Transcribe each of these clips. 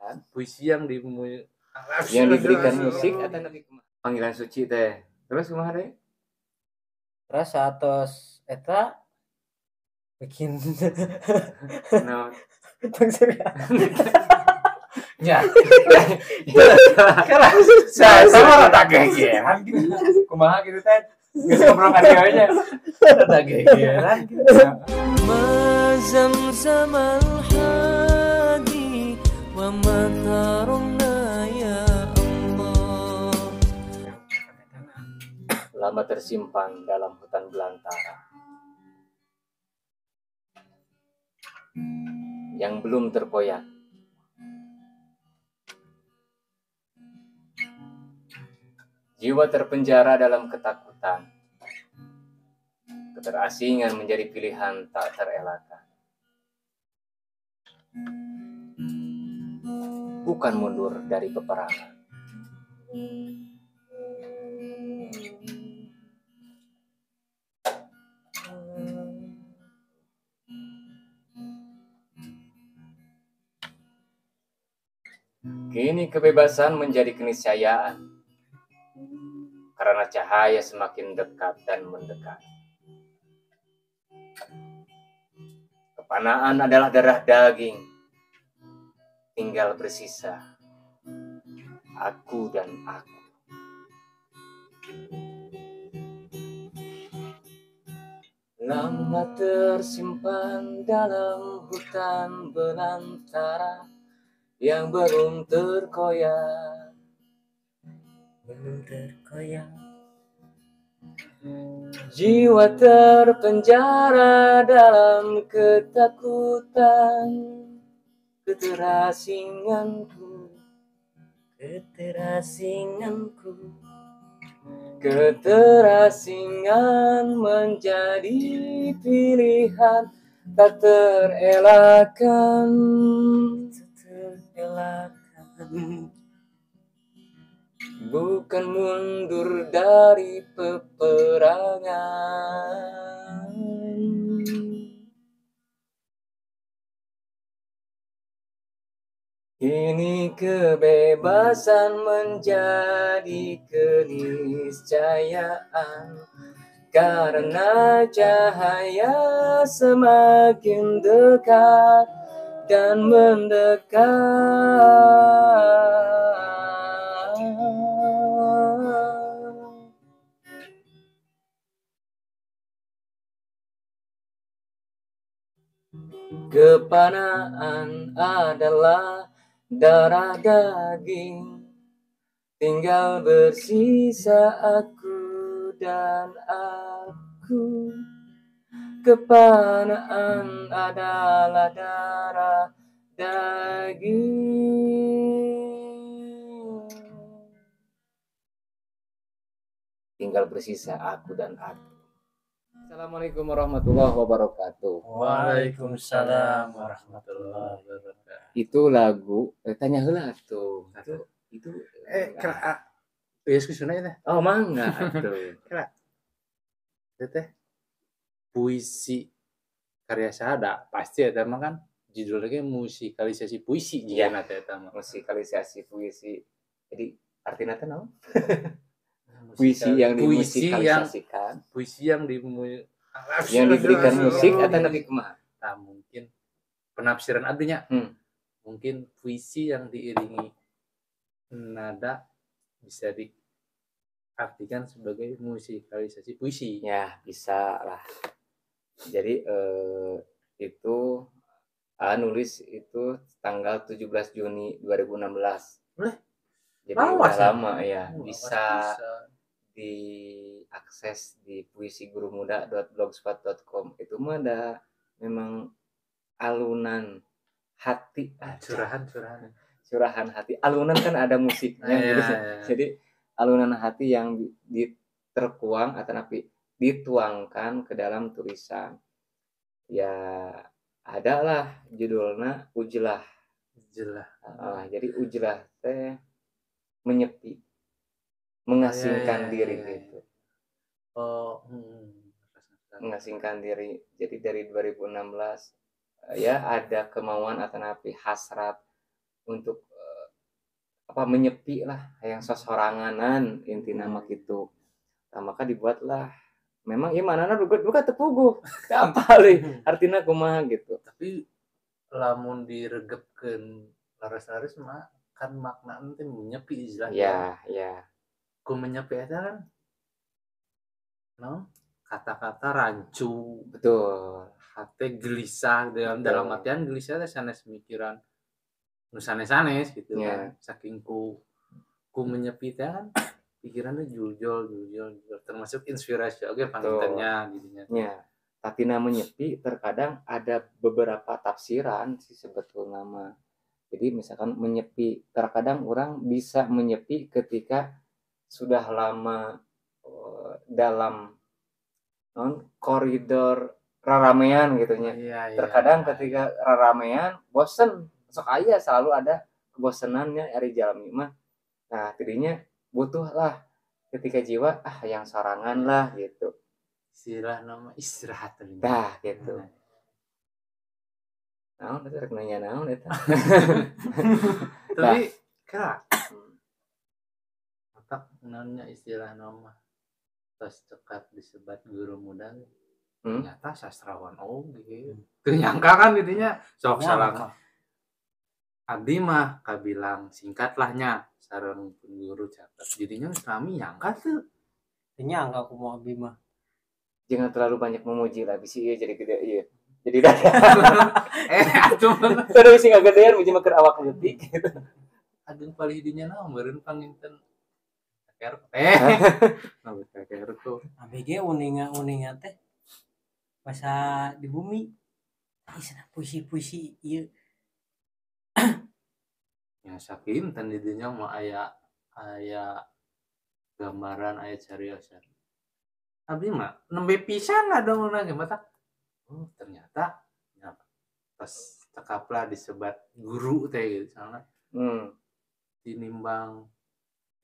diberikan. Puisi yang di yang diberikan musik atau nabi panggilan suci teh. Terus kumaha deui? Terus atos eta bikin no. Ya. Karena saya sama rada gegeran gitu. Kumaha gitu teh. Geus ngobrol ka dieu nya. Rada gegeran gitu. Ma zamzamal hadi wa ma tarumna ya Allah. Lama tersimpan dalam hutan belantara yang belum terkoyak. Jiwa terpenjara dalam ketakutan. Keterasingan menjadi pilihan tak terelakkan. Bukan mundur dari peperangan. Kini kebebasan menjadi keniscayaan. Karena cahaya semakin dekat dan mendekat. Kepanaan adalah darah daging. Tinggal bersisa aku dan aku. Lama tersimpan dalam hutan belantara yang belum terkoyak. Belum terkoyak. Jiwa terpenjara dalam ketakutan. Keterasinganku. Keterasinganku. Keterasingan menjadi pilihan tak terelakkan. Terelakkan. Bukan mundur dari peperangan. Kini kebebasan menjadi keniscayaan. Karena cahaya semakin dekat dan mendekat. Kepanaan adalah darah daging. Tinggal bersisa aku dan aku. Kepanaan adalah darah daging. Tinggal bersisa aku dan aku. Assalamualaikum warahmatullahi wabarakatuh. Waalaikumsalam warahmatullahi wabarakatuh. Itu lagu, tanya heula tuh. Itu kera geus kusuna teh. Oh, mangga atuh. Kera. Teh teh puisi karya Sahada pasti eta mah kan judulnya ge musikalisasi puisi jigana teh eta mah. Musikalisasi puisi. Jadi artinya teh naon? Puisi yang dimusikalisasikan, puisi yang yang diberikan musik atau nabi kumaha? Nah, mungkin penafsiran abdinya. Mungkin puisi yang diiringi nada bisa diartikan sebagai musikalisasi puisi. Ya, bisa lah. Jadi itu nulis itu tanggal 17 Juni 2016. Boleh. Jadi udah lama ya, bisa diakses di puisigurumuda.blogspot.com. Itu mah ada memang alunan hati, curahan hati. Alunan kan ada musiknya gitu. Ya. Jadi alunan hati yang diterkuang atau napi dituangkan ke dalam tulisan. Ya adalah judulnya Ujlah. Ujlah. Jadi ujlah teh menyepi, mengasingkan diri gitu. Oh, mengasingkan diri. Jadi dari 2016 ya ada kemauan atau napi hasrat untuk apa menyepi lah, hayang sosoranganan intina mah kitu. Nah, maka dibuatlah memang ieu manana duka duka teu puguh. Teu apal euy artina kumaha gitu. Tapi lamun diregepkeun laras-laras mah kan maknana teh menyepi istilahnya. Ya, ya. Ku menyepi eta kan no, kata-kata rancu, Betul. hate gelisah dalam dalam artian gelisah teh sanes mikiran nu sanes-sanes gitu kan. Saking ku menyepi teh kan pikirannya juljol juljol juljol termasuk inspirasi oge pangintennya jadinya. Ya. Tapi menyepi terkadang ada beberapa tafsiran sih sebetulnya mah. Jadi misalkan menyepi, terkadang orang bisa menyepi ketika sudah lama dalam non koridor raramean gitu nya. Iya, Terkadang ketika raramean bosen, sok aya selalu ada kebosanannya ari jalmi mah. Nah, tidinya butuh lah ketika jiwa yang sorangan lah gitu. Istilah nama istirahat tadinya. Dah gitu. Naon eta rek nanya naon eta. Tapi kira otak naonnya istilah nama tos cekap disebat guru muda ternyata sastrawan oge. Teu nyangka kan didinya sok salah. Abdi mah kabilang singkat lah nya sareng guru catat. Jadinya kami nyangka tuh. Teu nyangka kumaha abdi mah. Jangan terlalu banyak memuji lah bisi ieu jadi gede ieu. Jadi dah. Atuh Terus bisi ngagedean muji mah keur awak leutik gitu. Ageung palih dinya naon meureun panginten. Kaker. Nah, kaker tuh. Abg uninga-uninga teh bahasa di bumi. Ih, cenah puisi-puisi ieu. Ya sakinten di dinya mah aya gambaran aya cariosan. Abdi mah nembe pisan ngadongna ge mata. Oh, ternyata ya, pas cekaplah disebat guru teh gitu soalnya. Tinimbang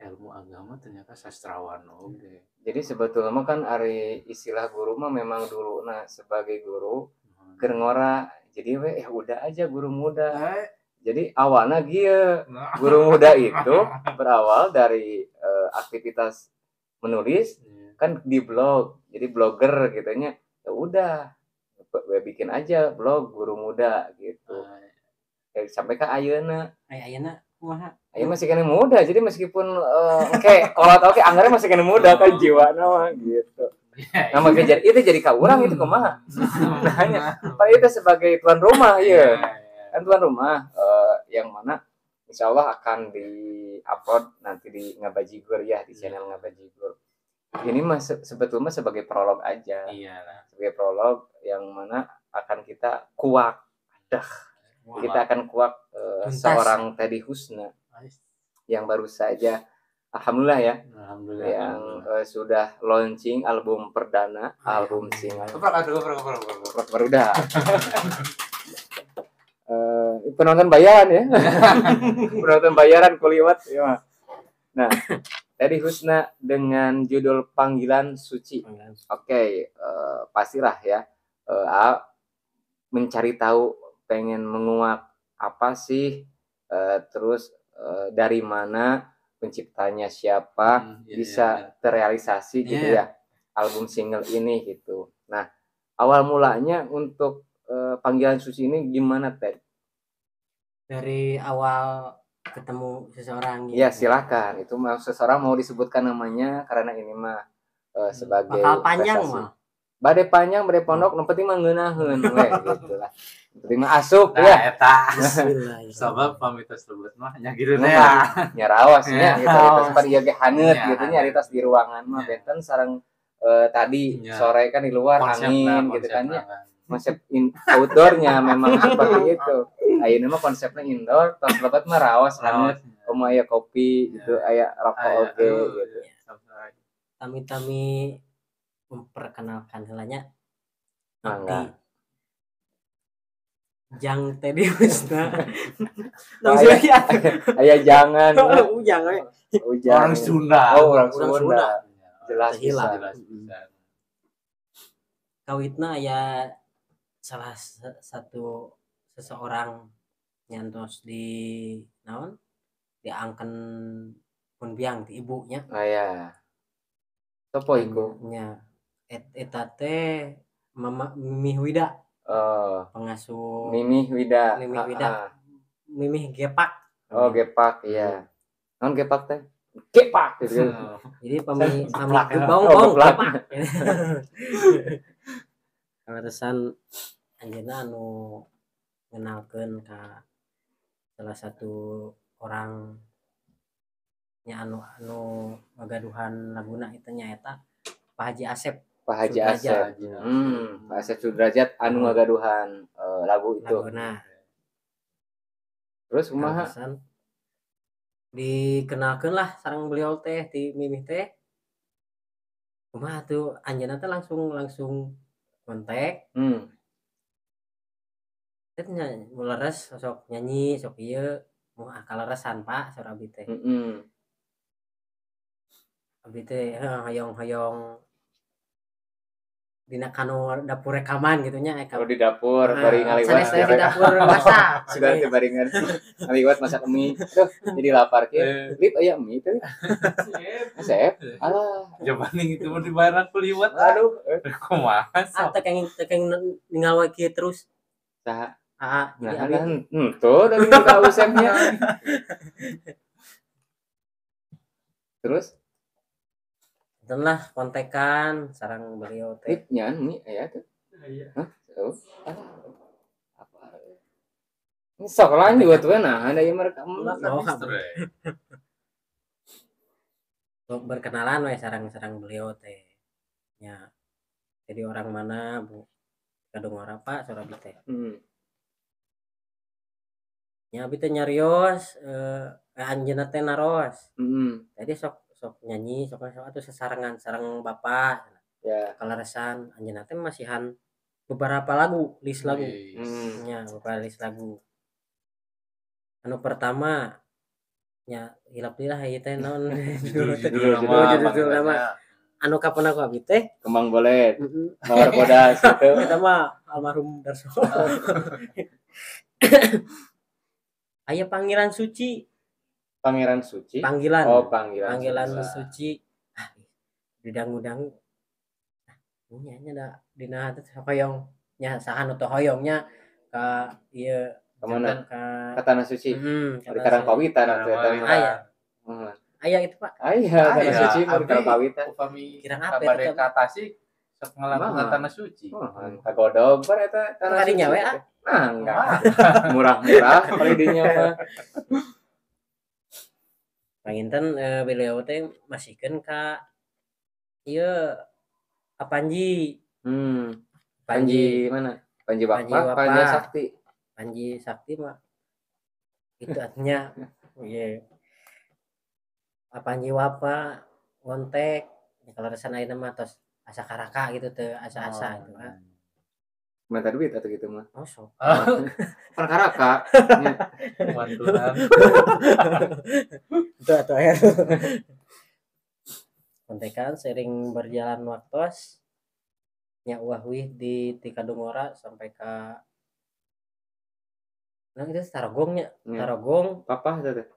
ilmu agama ternyata sastrawan oge. Jadi sebetulnya mah kan ari istilah guru mah memang dulu nah sebagai guru keur ngora. Jadi we udah aja guru muda. Jadi awalnya kieu guru muda itu berawal dari aktivitas menulis kan di blog. Jadi blogger gitu nya. Ya udah bikin aja blog guru muda gitu. Sampai ke ayeuna. Ayeuna kumaha? Ayeuna masih kena muda. Jadi meskipun oke kolot oke anggarnya masih kena muda kan jiwana mah gitu. Nah, makanya jadi itu jadi ka urang itu kumaha? Nanya, Pak itu sebagai tuan rumah ya. Kan tuan rumah yang mana insya Allah akan di-upload nanti di Ngabajigur ya, di channel Ngabajigur. Ini mah sebetulnya sebagai prolog aja. Iyalah. Sebagai prolog yang mana akan kita kuak. Dah. Kita akan kuak seorang Teddy Husna yang baru saja alhamdulillah ya. Alhamdulillah. Yang sudah launching album perdana, album single. Baru dah. Penonton bayaran ya. Penonton bayaran kuliwat ya. Nah, Teddy Husna dengan judul Panggilan Suci. Oke, pastilah ya. Mencari tahu, pengen menguak apa sih, terus dari mana, penciptanya siapa, bisa terrealisasi gitu ya album single ini gitu. Nah, awal mulanya untuk Panggilan Suci ini gimana, Ted? Dari awal ketemu seseorang gitu. Ya, silakan. Itu mau seseorang mau disebutkan namanya karena ini mah sebagai bakal panjang mah. Bade panjang, bade pondok, nu penting mah ngeunaheun we gitu lah. Penting mah asup ya. Eta. Sabab pamitos lebet mah nya kitu teh ya. Nya rawas nya gitu. Itu pan ieu ge haneut gitu nya ari tas di ruangan mah benten sareng tadi sore kan di luar angin gitu kan nya. Konsep outdoornya memang seperti itu. Ayeuna mah konsepnya indoor, tos lebet mah rawas haneut, komo aya kopi gitu, aya rokok oge gitu. Tami-tami memperkenalkan helanya abdi Jang Teddy Husna. Aya jangan. Ujang we. Orang Sunda. Oh, orang Sunda. Jelas hilang. Jelas. Kawitna aya salah satu seseorang nyantos di naon Diangken pun biang ti ibunya. Aya. Sopo iku? Nya eta teh Mama Mimih Wida. Oh. Pengasuh Mimih Wida. Mimih Wida. Mimih Gepak. Oh, Gepak, iya. Naon Gepak teh? Gepak gitu. Jadi pami bau gepak. Kaleresan anjeunna anu ngenalkeun ka salah satu orang nya anu ngagaduhan laguna itu nyaeta Pak Haji Asep. Pak Haji Asep. Pak Asep Sudrajat anu ngagaduhan lagu itu. Laguna. Terus kumaha? Dikenalkeun lah sareng beliau teh ti Mimih teh. Kumaha tuh anjeunna teh langsung kontak. Teh nya leres sok nyanyi sok ieu moal kaleresan Pak saur abdi teh. Abdi teh hoyong-hoyong dina kanu dapur rekaman gitu nya. Oh, di dapur bari ngaliwat. Sanes di dapur masak. Sudah teh bari ngaliwat masak mie. Duh, jadi lapar kieu. Lip aya mie teh. Sep. Alah, jabaning itu mah dibayar ku liwat. Aduh, kumaha sok. Teh kenging ningal we kieu terus. Saha? Aa, jadi abdi tuh dari ka Usepnya. Terus lah kontekan sarang beliau teh. Nya mie aya tuh. Iya. Hah? Oh. Apa? Ini sok lanjut we nah, ada ieu mereka. Berkenalan we sarang-sarang beliau teh. Nya. Jadi orang mana, Bu? Kadung ora Pak saur abdi teh. Nya abdi teh nyarios anjeunna teh naros. Jadi sok nyanyi sok atuh sesarengan sareng bapak. Ya. Kaleresan anjeunna teh masihan beberapa lagu, list lagu. Nya beberapa list lagu. Anu pertama nya hilap deui lah ieu teh naon judul nama. Anu kapan aku abdi teh? Kembang Bolet. Mawar Bodas gitu. Eta mah almarhum Darso. Aya Panggilan Suci. Pangeran Suci. Panggilan. Oh, panggilan Suci. Ah, didang-udang. Nya nya da dina teh hoyong nya saha nu teu hoyong nya ka ieu ka mana? Ka Tanah Suci. Di Karangpawitan atuh eta mah. Aya. Aya itu Pak. Aya Tanah Suci di Karangpawitan. Upami Kirang apa bade ka Tasik sok ngalakukan Tanah Suci. Kagodog bar eta Tanah Suci. Kadinya we ah. Ah, enggak. Murah-murah kali dinya mah. Panginten beliau teh masihkeun ka ieu Panji. Panji mana? Panji Bapak, Panji Sakti. Panji Sakti mah itu artinya ieu. Panji Wapa ngontek kaleresan ayeuna mah tos asa karaka gitu teu asa-asa gitu kan. Minta duit atau gitu mah. Oh, sok. Perkaraka. Mantunan. Itu atau air. Kontekan sering berjalan waktu nya uah wih di Kadungora sampai ke nah itu Tarogongnya. Tarogong. Papa itu teh.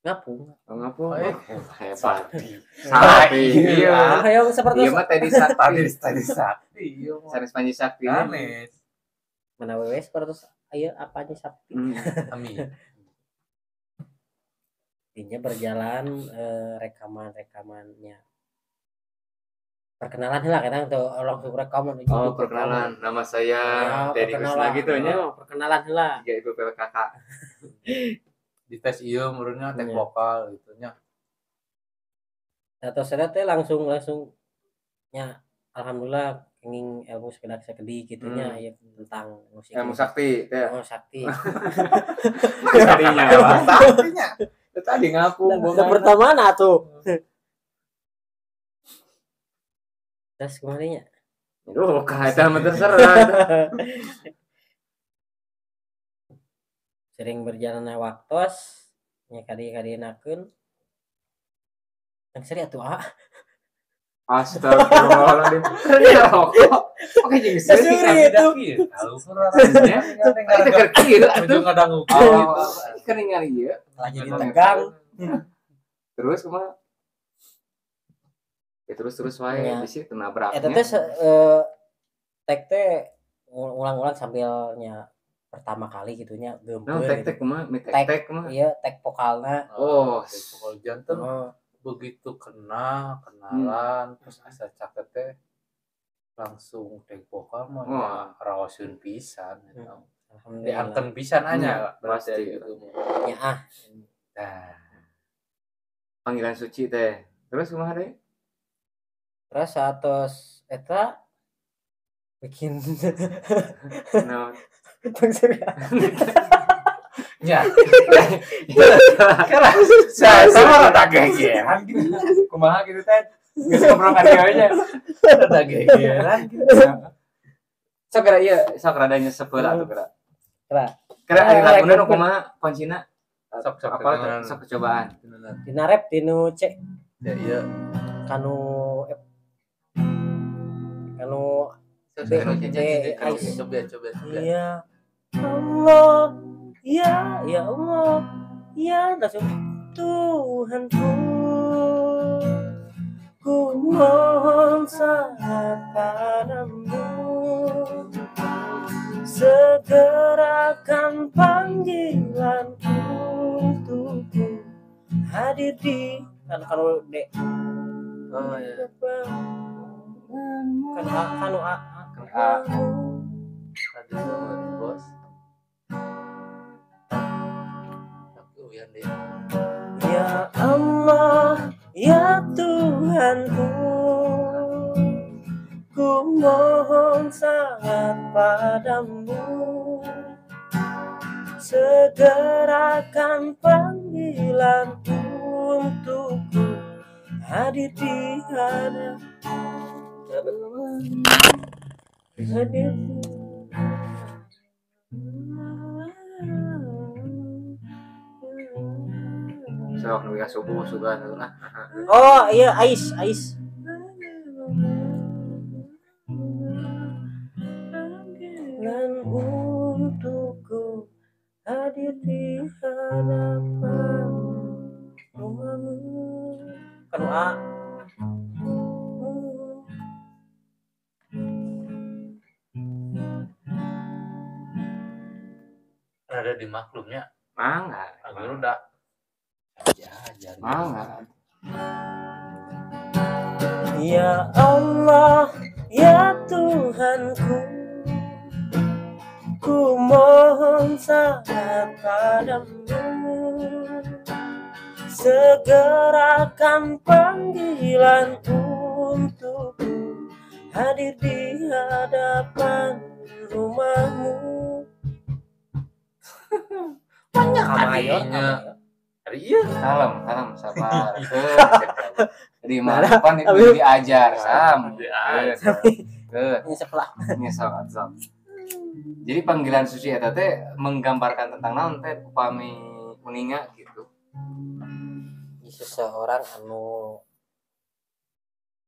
Ngapung. Oh, ngapung. Hebat. Sakti. Iya. Hoyong seperti ieu mah tadi sakti. Tadi sakti. Ieu mah. Sanes Panji Sakti. Sanes. Mana wewe seperti aya apanya sakti. Amin. Intinya berjalan rekaman-rekamannya. Perkenalan lah kadang tuh langsung rekaman. Oh, perkenalan. Nama saya Teddy Kusna gitu nya. Oh, perkenalan lah. Tiga ibu PKK. Di tes ieu meureunnya tes vokal gitu nya. Atau saya teh langsung nya alhamdulillah kenging ilmu sekedak sekedik gitu nya ya tentang musik. Ilmu sakti teh. Oh, sakti. Tadinya saktinya. Tadi ngapung bohong. Pertama na tuh. Terus kumaha nya? Aduh, ka eta mah terserah. Sering berjalannya waktu nya kadi-kadienakeun. Yang seri atuh ah. Astagfirullahaladzim. Rokok. Oke jeung seuri itu. Itu keur kieu atuh. Keur ningali ieu. Lah jadi tegang. Terus kumaha? Ya terus wae bisi teu nabrak. Eta teh tek teh ulang-ulang sambilnya pertama kali gitunya geumpeur. No, tek tek kumaha? Tek kumaha? Iya, tek vokalna. Oh, tek vokal janten. Begitu kenalan terus asa caket teh langsung tek vokal mah raoseun pisan eta. Alhamdulillah. Diangken pisan anya pasti gitu. Ya ah. Nah, panggilan suci teh. Terus kumaha deui? Terus atos eta bikin no. Ya. Karena saya sama rada gegeran gitu. Kumaha gitu teh. Geus ngobrol ka dieu nya. Rada gegeran gitu. Sok gara ieu, sok rada nyesep heula atuh geura. Kira ari laguna nu kumaha kuncina? Sok sok apa sok cobaan. Dina rap dinu C. Ya iya. Kanu F. Kanu B, coba. Ya Allah, ya ya Allah, ya langsung Tuhanku, ku mohon sangat padamu, segerakan panggilanku untukku hadir di kan kalau D. Oh ya. Kan A, kanu A. A. Aduh, bos. Ya Allah, ya Tuhanku, ku mohon sangat padamu, segerakan panggilan untukku hadir di hadapan. Hadir. Sok nu subuh sugan lah. Oh iya, ais. Dan untukku hadir di hadapan rumahmu. Kanu A. Rada dimaklumnya. Mangga. Agar udah. Ajar. Mangga. Ya Allah, ya Tuhanku, ku mohon sangat padamu, segerakan panggilan untukku hadir di hadapan rumahmu. Banyak adanya. Iya, kalem, sabar. Jadi mana pan itu diajar, sam. Nyesel. Jadi panggilan suci eta teh menggambarkan tentang naon teh upami uninga gitu. Seseorang anu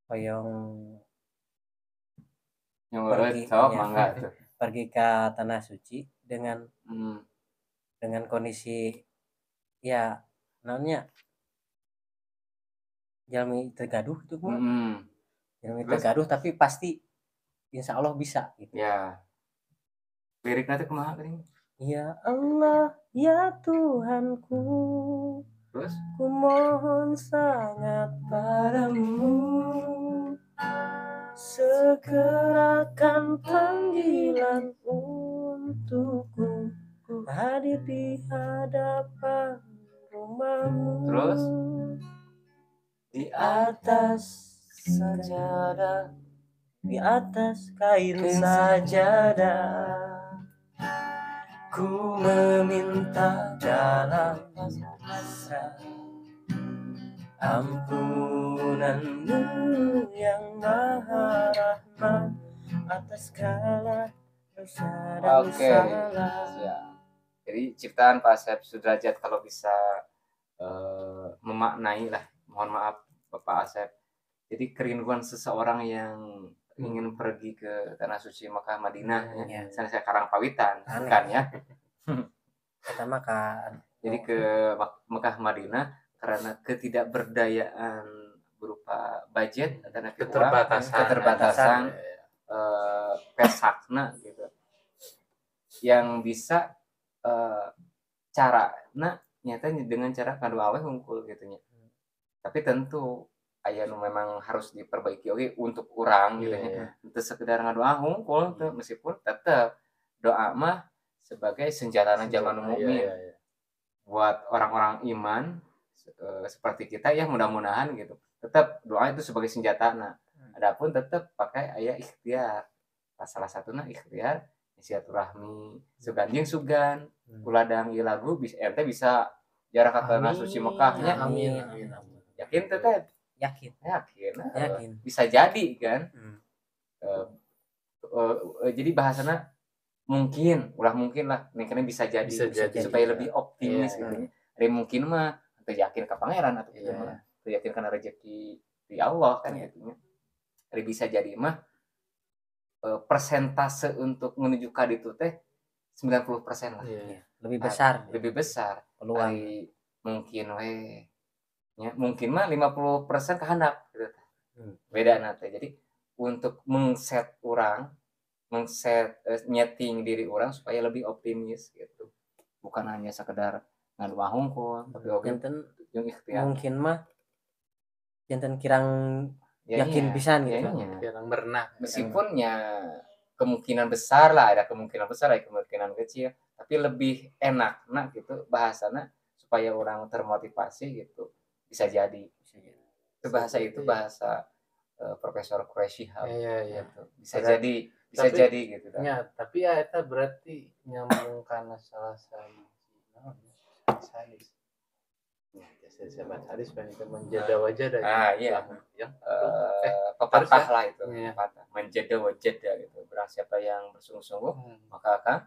hoyong pergi, sok mangga tuh. Pergi ke tanah suci dengan dengan kondisi ya naonnya jalmi tergaduh itu mah. Jalmi tergaduh tapi pasti insya Allah bisa gitu. Ya. Liriknya tuh kumaha geuning? Ya Allah, ya Tuhanku. Terus? Ku mohon sangat padamu, segerakan panggilan untukku hadir di hadapan rumahmu. Terus? Di atas sajadah, di atas kain sajadah, ku meminta dalam pasrah ampunanmu yang maha rahmat atas segala dosa dan salah. Siap. Jadi ciptaan Pak Asep Sudrajat kalau bisa memaknai lah, mohon maaf Bapak Asep. Jadi kerinduan seseorang yang ingin pergi ke tanah suci Mekah Madinah ya. Saya Karangpawitan kan ya. Pertama kan. Jadi ke Mekah Madinah Karena ketidakberdayaan berupa budget atau uang, Keterbatasan. Pesakna gitu. Yang bisa cara nah nyata dengan cara ngadoa we hungkul gitu nya. Tapi tentu aya nu memang harus diperbaiki oge untuk urang gitu nya. Teu sekedar ngadoa hungkul teu, meskipun tetep doa mah sebagai senjatana zaman mukmin. Iya. Buat orang-orang iman seperti kita ya, mudah-mudahan gitu. Tetap doa itu sebagai senjata. Nah, adapun tetap pakai aya ikhtiar. Nah, salah satunya ikhtiar silaturahmi, sugan jeung sugan. Kuladang ieu lagu bisa ente bisa jarak ka Tanah Suci Mekahnya. Amin, amin, amin. Yakin teh, Ted? Yakin. Yakin. Yakin. Bisa jadi kan. Jadi bahasana mungkin, ulah mungkin lah, ini bisa jadi, Bisa jadi, supaya iya. lebih optimis gitu nya. Ari mungkin mah teu yakin ka pangeran atau gitu mah. Teu yakin kana rezeki di Allah kan gitu nya. Ari bisa jadi mah persentase untuk menuju ka ditu teh 90% lah. Iya. Lebih besar. Lebih besar. Peluang. Ari mungkin we nya, mungkin mah 50% kehandap gitu teh. Beda na teh. Jadi untuk mengset urang, mengset nyeting diri orang supaya lebih optimis gitu. Bukan hanya sekedar ngadoa hungkul, tapi oge Janten jeung ikhtiar. Mungkin mah janten kirang Ya, yakin iya. pisan Ya, gitu. iya. Kirang merenah. Meskipun ya kemungkinan besar lah, ada kemungkinan besar, ada kemungkinan kecil, tapi lebih enak nah gitu bahasana supaya orang termotivasi gitu. Bisa jadi. Bisa jadi. Itu bahasa itu Iya. bahasa Profesor Quraish Shihab. Iya. Gitu. Bisa Berarti- jadi, bisa tapi- jadi gitu. Ya, tapi ya eta berarti nyambung kana salah sahiji naon ya? Hadis. Ya, jasa sahabat hadis pan itu man jadda wajada. Ah, iya. Lamun yang Pepatah terus ya? lah itu, Iya. pepatah. Man jadda wajada gitu. Barang siapa yang bersungguh-sungguh maka akan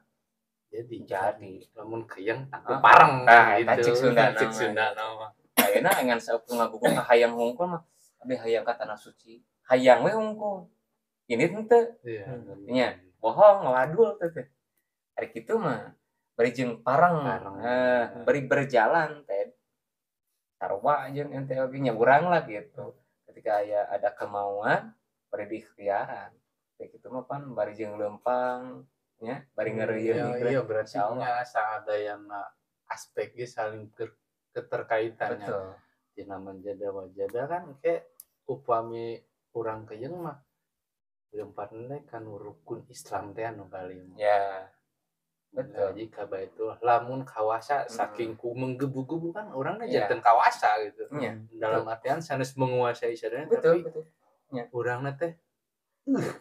Jadi. Jadi. Lamun keyeng tangtu Ah. pareng Ah, gitu. eta cek Sunda Cek nama. Sunda nama. Ayeuna ngan saukur ngagugu ka hayang hungkul mah abdi hayang ka tanah suci. Hayang we hungkul. Ini teu Iya. Iya. Bohong ngawadul teh teh. Ari kitu mah bari jeung pareng. Pareng. Bari berjalan teh. Sarua jeung ente oge nya urang lah gitu. Ketika aya ada kemauan bari diikhtiaran. Kayak gitu mah pan bari jeung leumpang nya, bari ngeureuyeuh Iya, mikir. iya berarti Insyaallah. nya saadayana aspek ge saling keterkaitannya. Betul. Dina man jadda wajada kan ke upami urang keyeng mah leumpatna kan rukun Islam teh anu kalima. Ya. Betul. Jadi ka itu lamun kawasa saking ku menggebu-gebu kan orangnya janten kawasa gitu. Iya. Dalam artian sanes menguasai sadaya Betul, tapi betul. urangna teh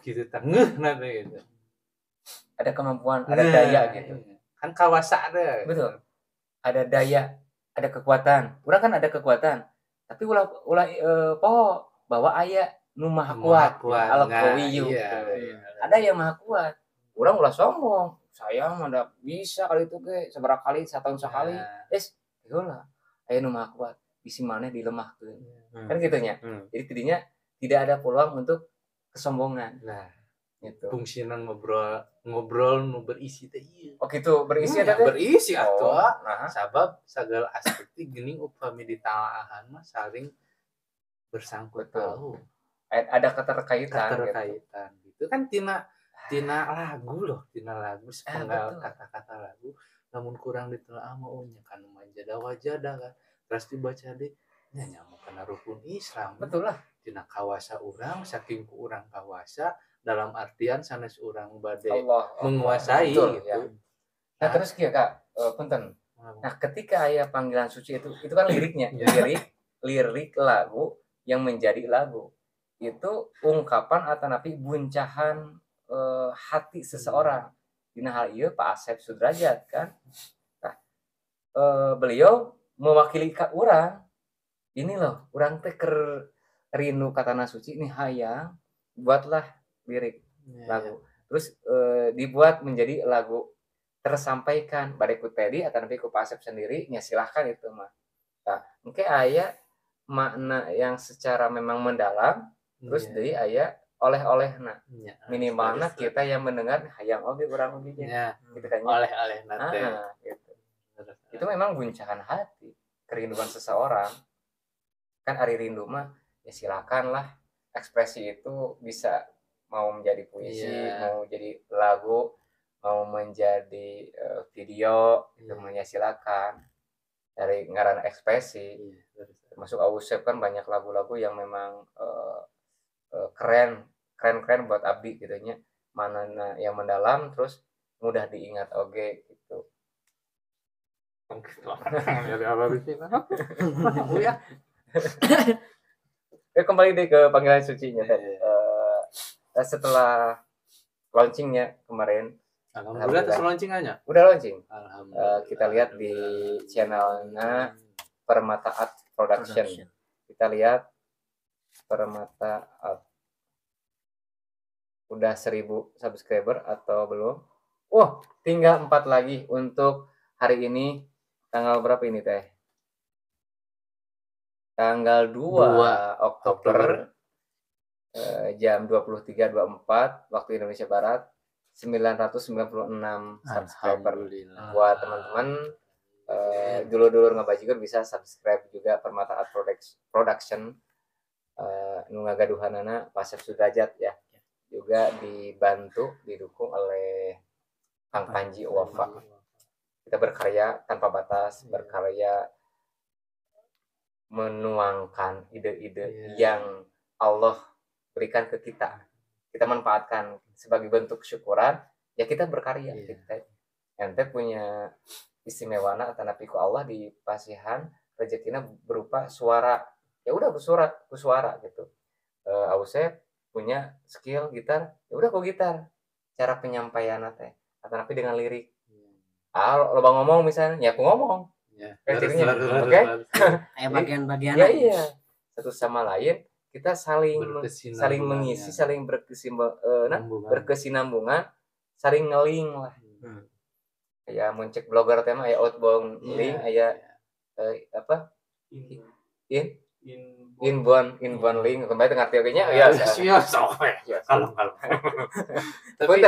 gitu tah ngeuhna teh gitu. Ada kemampuan, ada Nah, daya gitu. iya. Kan kawasa teh. Betul. Ada daya, ada kekuatan. Urang kan ada kekuatan. Tapi ulah ulah poho bahwa aya nu maha kuat, Kuat. Al Nah, Qawiyyu. iya, Gitu. iya. Ada yang maha kuat. Urang ulah sombong. Saya mah da bisa kali itu ge seberapa kali setahun sekali. Nah, Es, heula. Aya nu maha kuat. Bisi maneh dilemahkeun. Kan gitu nya. Jadi tidinya tidak ada peluang untuk kesombongan Nah, gitu. fungsina ngobrol ngobrol nu berisi teh ieu. Oh gitu, berisi Ya, eta teh. berisi atuh. Oh, nah. Sabab segala aspek teh geuning upami ditalaahan mah saling bersangkut Betul. paut. Ada keterkaitan gitu. Keterkaitan gitu kan tina tina lagu loh, tina lagu sepenggal betul. kata-kata lagu namun kurang ditelaah mah oh nya kan man jadda wajada kan. Terus dibaca deh nya nyamuk kana rukun Islam. Betul lah. Tina kawasa urang saking ku urang kawasa dalam artian sanes urang bade Allah menguasai Betul, gitu. ya. Nah, terus kieu Kak, punten. Nah, ketika aya panggilan suci itu kan liriknya, Iya. lirik lirik lagu yang menjadi lagu. Itu ungkapan atau napi buncahan hati seseorang. Dina hal ieu Pak Asep Sudrajat kan. Nah, beliau mewakili ka urang. Ini loh, urang teh keur rindu ka tanah suci nih hayang buatlah lirik Iya, lagu. Terus dibuat menjadi lagu tersampaikan bade ku Teddy atau nanti ku Pak Asep sendiri nya silahkan itu mah. Nah, mungkin aya makna yang secara memang mendalam terus Iya. deui aya oleh-olehna. Iya. Minimalna Terus, kita yang mendengar hayang oge urang oge nya. Iya. Gitu kan ya. Oleh-olehna teh. Ah, gitu. Itu memang guncangan hati, kerinduan seseorang. Kan ari rindu mah ya silakan lah, ekspresi itu bisa mau menjadi puisi, mau jadi lagu, mau menjadi video itu mah ya silakan. Dari ngaran ekspresi. Termasuk Ausep kan banyak lagu-lagu yang memang keren, keren-keren buat abdi gitu nya. Mana yang mendalam terus mudah diingat oge gitu. Apa sih? Ya. Kembali deh ke panggilan sucinya tadi. Setelah launchingnya kemarin. Alhamdulillah terus launching aja. Udah launching. Alhamdulillah. Kita lihat di channelnya Permata Art Production. Kita lihat Permata Art. Udah 1000 subscriber atau belum? Wah, tinggal 4 lagi untuk hari ini. Tanggal berapa ini teh? Tanggal 2 Oktober, jam 23.24 waktu Indonesia Barat, 996 subscriber. Buat teman-teman dulur-dulur ngabajigur bisa subscribe juga Permata Art Production, nu ngagaduhanana Pak Asep Sudrajat ya. Juga dibantu, didukung oleh Kang Panji Wafa. Kita berkarya tanpa batas, berkarya menuangkan ide-ide yang Allah berikan ke kita. Kita manfaatkan sebagai bentuk syukuran, ya kita berkarya. Kita ente punya istimewana atanapi ku Allah di pasihan rezekina berupa suara. Ya udah bersuara, suara gitu. Ausep punya skill gitar, ya udah kok gitar. Cara penyampaian teh atanapi dengan lirik. Ah, lo ngomong misalnya, ya aku ngomong. Oke. Kayak bagian-bagian. Ya iya. Satu sama lain kita saling saling mengisi, saling berkesinambungan, saling ngeling lah. Kayak muncul blogger tema ya outbound link, aya apa? Inbound link kembali tengah ngerti oke-nya ya. Iya, sok. Kalem.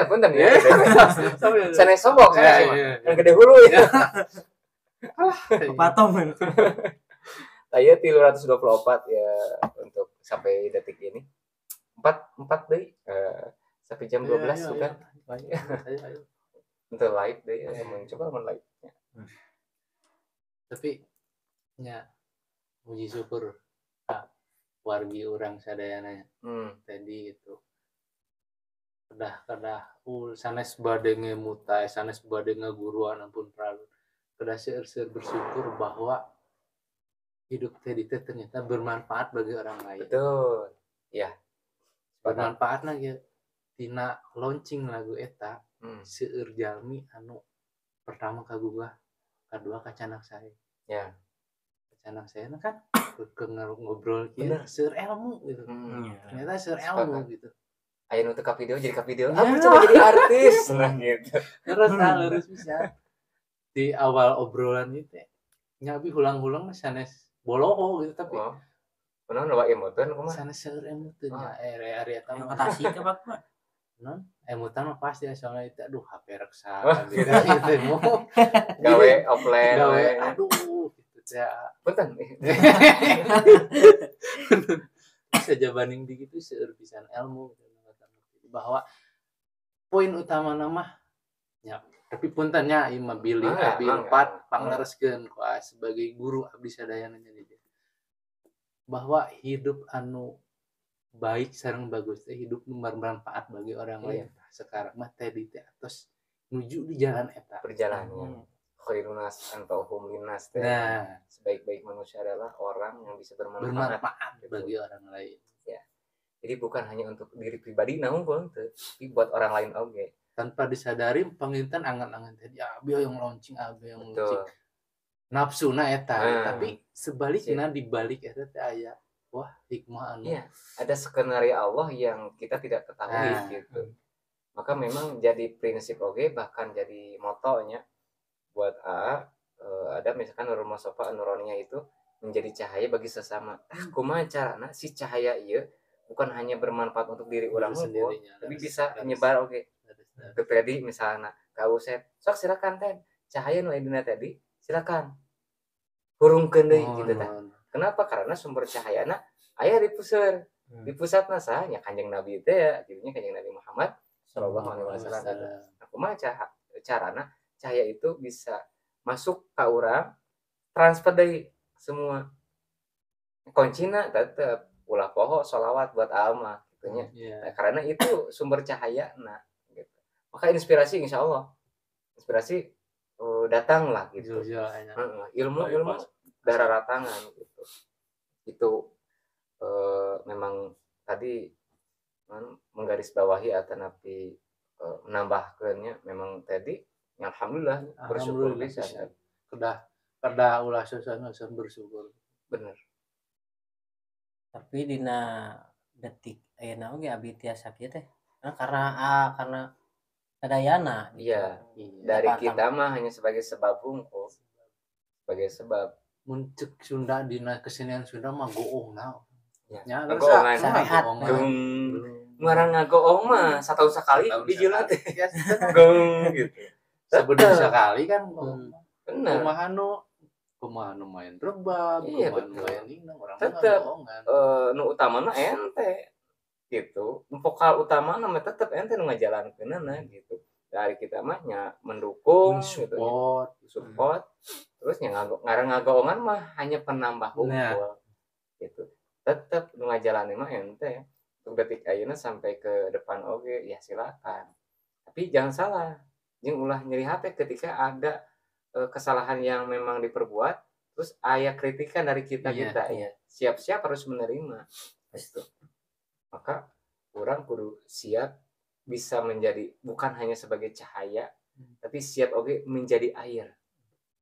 Punten ya. Sanes sombong sanes mah. Yang gede hulu ya. Patom. Saya 324 ya untuk sampai detik ini. 4 deui sampai jam 12 tuh kan. Ayo. Untuk live deh ya, coba mun live. Tapi nya puji syukur wargi urang sadayana tadi itu. Kedah-kedah sanes bade ngemutai, sanes bade ngaguruan ampun pralun. Kedah seueur-seueur bersyukur bahwa hidup Teddy teh ternyata bermanfaat bagi orang lain. Betul. Ya. Bermanfaat lagi tina launching lagu eta seueur jalmi anu pertama kagugah, kadua kacanak saya. Ya. Kacanak saya kan ke ngobrol kieu seueur ilmu gitu. Ternyata seueur ilmu gitu. Aya nu teu ka video jadi ka video. Aku coba jadi artis. Nah gitu. Terus lurus bisa. Di awal obrolan itu nyabi hulang-hulang sanes boloho gitu tapi kunaon loba emutan kumaha sanes seueur emutan nya area eta mah kasih ke Bapak non emutan mah pasti soalnya itu aduh HP reksa gitu mau gawe offline gawe aduh gitu ya punten bisa jabaning di gitu seueur pisan ilmu bahwa poin utama nama nya tapi puntennya ieu mah bilih abdi empat panglereskeun ku sebagai guru abdi sadayana jadi bahwa hidup anu baik sareng bagus teh hidup nu bermanfaat bagi orang lain. Sekarang mah tadi teh atos nuju di jalan eta perjalanannya. Khairun nas anfa'uhum linnas teh. Nah, sebaik-baik manusia adalah orang yang bisa bermanfaat gitu bagi orang lain. Ya. Jadi bukan hanya untuk diri pribadi namun pun tapi buat orang lain oge. Tanpa disadari penginten angan-angan tadi abi yang launching, abi yang launching. Nafsuna eta, tapi sebaliknya dibalik eta teh aya wah hikmah anu. Iya, ada skenario Allah yang kita tidak ketahui gitu. Maka memang jadi prinsip oge bahkan jadi motonya buat A ada misalkan Nurul Mustafa Nuronia itu menjadi cahaya bagi sesama. Kumaha carana si cahaya ieu bukan hanya bermanfaat untuk diri urang sendiri, tapi bisa menyebar oge. Ke Teddy misalnya, ka Usep, sok silakan Ted, cahaya nu dina Teddy, silakan. Hurungkeun deui gitu tah. Kenapa? Karena sumber cahayana aya di puseur. Di pusatna saha nya Kanjeng Nabi teh ya, jadinya Kanjeng Nabi Muhammad sallallahu alaihi wasallam. Nah, kumaha carana cahaya itu bisa masuk ke urang, transfer deui semua. Kuncina tetep ulah poho sholawat buat alma gitu nya. Nah, karena itu sumber cahaya nah gitu. Maka inspirasi insya Allah inspirasi datang lah gitu. Heeh, ilmu ilmu darah ratangan gitu. Itu memang tadi menggarisbawahi atau napi menambahkannya memang tadi ya alhamdulillah bersyukur bisa. Kedah kedah ulah susah bersyukur. Bener. Tapi dina detik ayeuna oge abi tiasa kieu teh karena sadayana gitu. Iya. Dari kita mah hanya sebagai sebab hungkul. Sebagai sebab. Mun cek Sunda dina kesenian Sunda mah goong na. Ya, goongan. Sarehat. Ngarang ngagoong mah setahun sekali dijilat teh. Gong gitu. Sebelum sekali kan. Bener. Kumaha nu main rebab, iya, kumaha nu main ini urang tetep nu utamana ente gitu. Nu vokal utamana mah tetep ente nu ngajalankeunana gitu. Dari kita mah nya mendukung support, gitu, support. Terus nya ngarang ngagoongan mah hanya penambah hungkul. Gitu. Tetep nu ngajalanin mah ente. Untuk detik ayeuna sampai ke depan oge ya silakan. Tapi jangan salah, jeung ulah nyeri hati ketika ada kesalahan yang memang diperbuat, terus aya kritikan dari kita-kita ya. Siap-siap harus menerima. Itu. Maka orang kudu siap bisa menjadi bukan hanya sebagai cahaya, tapi siap oke menjadi air.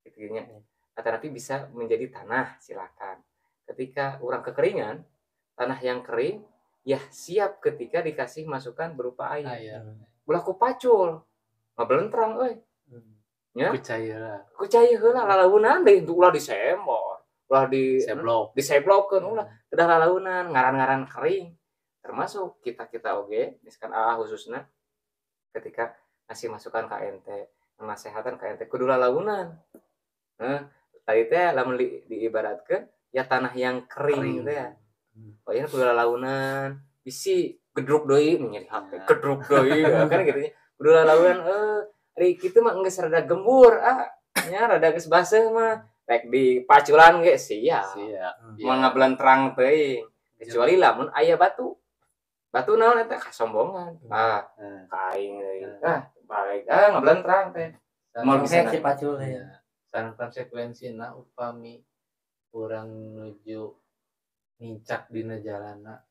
Gitu nya. Tapi bisa menjadi tanah, silakan. Ketika orang kekeringan, tanah yang kering ya siap ketika dikasih masukan berupa air. Ulah ku pacul, ngabelentrang euy. Ya. Ku cai heula lalaunan deui ulah disembor, ulah di seblok, diseblokeun ulah kedah lalaunan ngaran-ngaran kering. Termasuk kita-kita oge, misalkan AA khususna ketika ngasih masukan ka ente, nasehatan ka ente kudu lalaunan. Nah, tadi teh lamun diibaratkeun ya tanah yang kering teh ya. Oh iya kudu lalaunan, bisi gedruk deui nyeri hate, gedruk deui kan gitu nya. Kudu lalaunan ari kitu mah geus rada gembur ah nya rada geus baseuh mah rek di paculan ge siap. Siap. Moal ngabelentrang teuing. Kecuali lamun aya batu. Batu naon eta kasombongan. Ah, ka aing deui. Ah, balik ah ngabelentrang teh. Moal bisa si pacul ya. Sareng konsekuensina upami urang nuju nincak dina jalana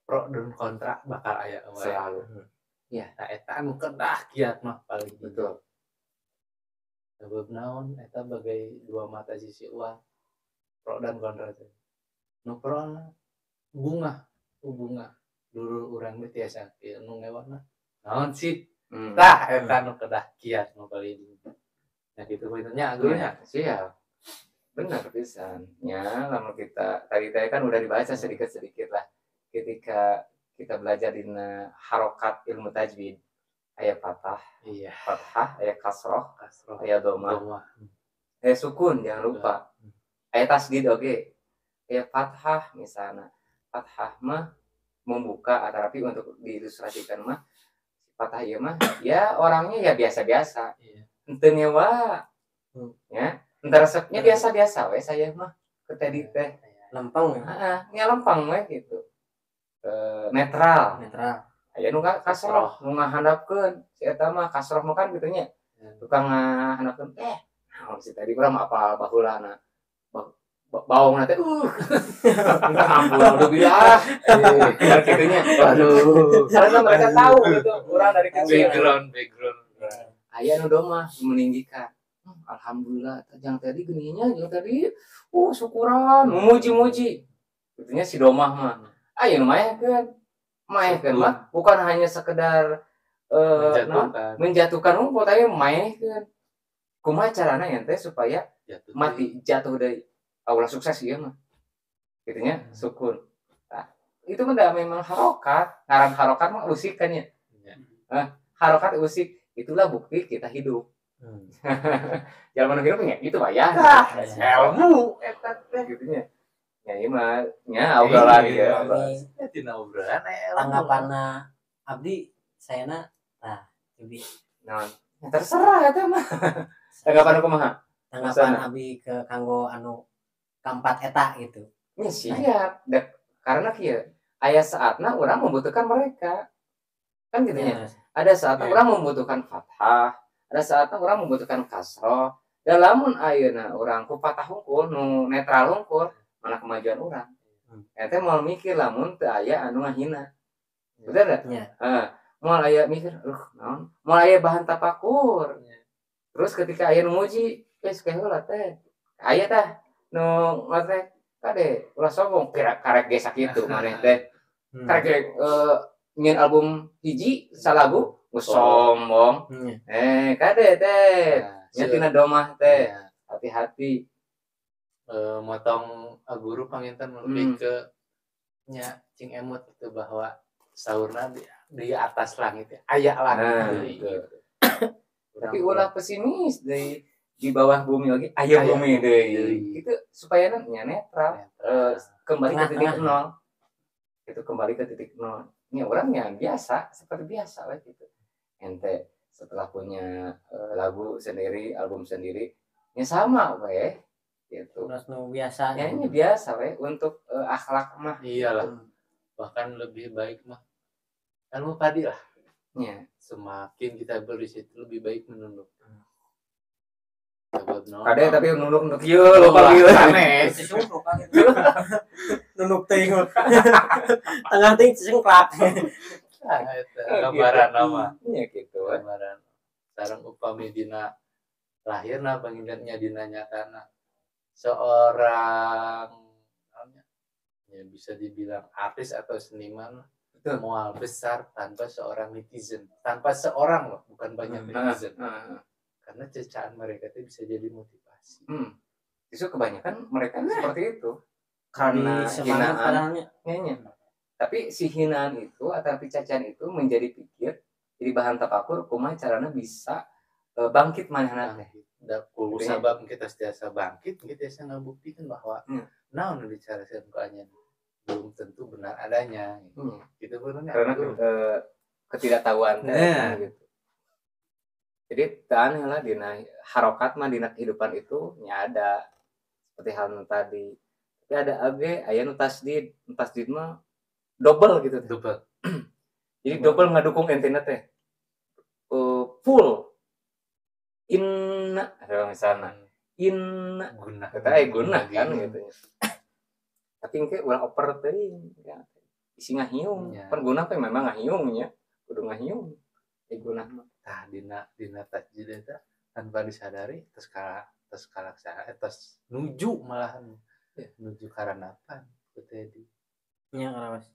pro dan kontra bakal aya wae. Selalu. Ya, nah, eta anu kedah kiat mah paling betul. Sebab naon eta bagai dua mata sisi uang. Pro dan kontra teh. Nu pro na bunga, bunga. Dulur urang teh tiasa kieu nu ngewana. Naon sih? Tah eta nu kedah kiat mah paling. Nah gitu nya gurunya. Siap. Benar pisan. Ya, lamun kita tadi teh kan udah dibaca sedikit-sedikit lah. Ketika kita belajar dina harokat ilmu tajwid, aya fathah, iya, fathah, aya kasroh, aya dhamma, aya sukun jangan lupa, aya tasdid oge, aya fathah misalnya, fathah mah membuka, tapi untuk diilustrasikan mah fathah ieu mah ya orangnya ya biasa-biasa, henteu nyewa, ya, henteu resepnya biasa-biasa we saya mah ke tadi teh lempeng, heeh, nya lempeng we gitu. Netral. Aya nu kasroh, nu ngahandapkeun. Si eta mah kasroh mah kan kitu nya. Tukang ngahandapkeun teh. Naon si tadi urang mah apal baheulana. Baongna teh ampun udah bilah. Kan kitu nya. Waduh. Karena mereka tahu gitu, urang dari kecil. Background. Aya nu domah meninggikan. Alhamdulillah jang tadi geuninnya, jang tadi syukuran, memuji-muji. Kitunya si domah mah. Ayo maehkeun. Maehkeun mah bukan hanya sekedar menjatuhkan rumput tapi maehkeun. Kumaha carana ente supaya jatuh mati jatuh deui. Ulah sukses ieu mah. Kitunya sukun. Nah, itu mah memang harokat. Ngaran harokat mah usik kan ya. Harokat usik, itulah bukti kita hidup. Jalma nu hirup nya gitu wayah. Ilmu eta teh gitu nya. Ya ieu mah nya obrolan ieu. Tina obrolan tanggapanna abdi sayana tah jadi naon? Terserah eta mah. Tanggapan kumaha? Tanggapan abdi ke kanggo anu keempat eta gitu. Ya siap. Karena kieu aya saatna urang membutuhkan mereka. Kan gitu nya. Ada saatna urang membutuhkan fathah, ada saatna urang membutuhkan kasroh. Dan lamun ayeuna urang ku fathah hungkul nu netral hungkul, mana kemajuan urang. Eta moal mikir lamun teu aya anu ngahina. Betul teu? Heeh. Moal aya mikir, naon? Moal aya bahan tapakur. Terus ketika aya nu muji, geus ke heula teh. Aya tah nu ngateh kade ulah sombong karek ge sakitu maneh teh. Karek ge nyieun album hiji salagu geus sombong. Kade teh. Nya tina domah teh. Hati-hati. Motong guru panginten lebih ke nya cing emut itu bahwa saurna di atas langit aya langit gitu. Tapi ulah pesimis di bawah bumi lagi aya bumi deui. Itu supaya nya netral, kembali ke titik nol. Itu kembali ke titik nol. Nya orangnya biasa seperti biasa lah gitu. Ente setelah punya lagu sendiri, album sendiri, nya sama we gitu. Terus nu biasa. Ya ini biasa we untuk akhlak mah. Iyalah. Bahkan lebih baik mah ilmu padi lah. Ya. Semakin kita berisi itu lebih baik menunduk. Kade tapi nunduk nunduk ieu lupa ieu. Aneh. Nunduk teuing. Tengah teuing cengklak. Gambaran nama. Iya gitu. Gambaran. Sareng upami dina lahirna panginten dina nyatana seorang ya bisa dibilang artis atau seniman moal besar tanpa seorang netizen, tanpa seorang loh, bukan banyak netizen. Karena cercaan mereka itu bisa jadi motivasi. Justru kebanyakan mereka seperti itu. Karena hinaan. Tapi si hinaan itu atau cacian itu menjadi pikir, jadi bahan tapakur kumaha carana bisa bangkit manehna teh. Da ku sabab kita setiasa bangkit, kita bisa ngabuktikan bahwa naon nu dicarakeun ku anjeun belum tentu benar adanya. Gitu benernya. Karena ketidaktahuan teh gitu. Jadi tahan lah dina harokat mah dina kehidupan itu nya ada seperti hal nu tadi. Tapi ada age aya nu tasdid, tasdid mah double gitu. Double. Jadi double ngadukung entena teh. Full inna misalnya inna guna. Eta guna kan gitu. Tapi engke ulah oper teuing ya. Isi ngahiung. Pan guna teh memang ngahiung nya. Kudu ngahiung. Guna mah. Tah dina tasjid eta tanpa disadari tos kalaksa tos nuju malahan nuju karanapan ku Tedi. Nya karaos.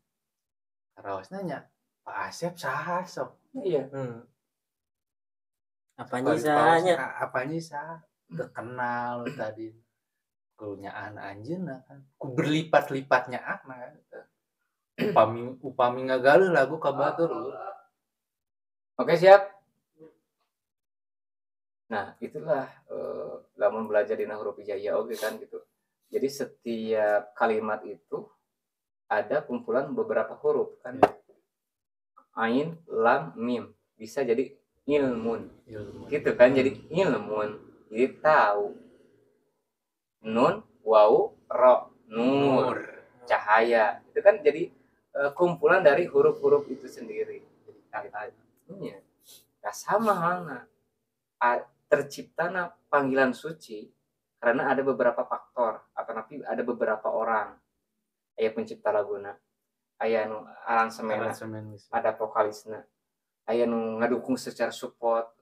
Karaosna nya Pak Asep saha sok. Iya. Apanya sahanya? Apanya sah? Terkenal tadi. Kunyaan anjeunna kan. Ku berlipat-lipatnya akna kan. Upami ngagaleuh lagu ka batur. Oke, siap. Nah, itulah lamun belajar dina huruf hijaiyah oge kan gitu. Jadi setiap kalimat itu ada kumpulan beberapa huruf kan. Ain, lam, mim. Bisa jadi ilmun. Gitu kan, jadi ilmun. Jadi tahu. Nun, wawu, ro, nur, cahaya. Itu kan jadi kumpulan dari huruf-huruf itu sendiri. Jadi kata nya. Nah, sama halnya terciptana panggilan suci karena ada beberapa faktor atau nanti ada beberapa orang. Aya pencipta laguna, aya nu aransemenna, ada vokalisna, aya nu ngadukung secara support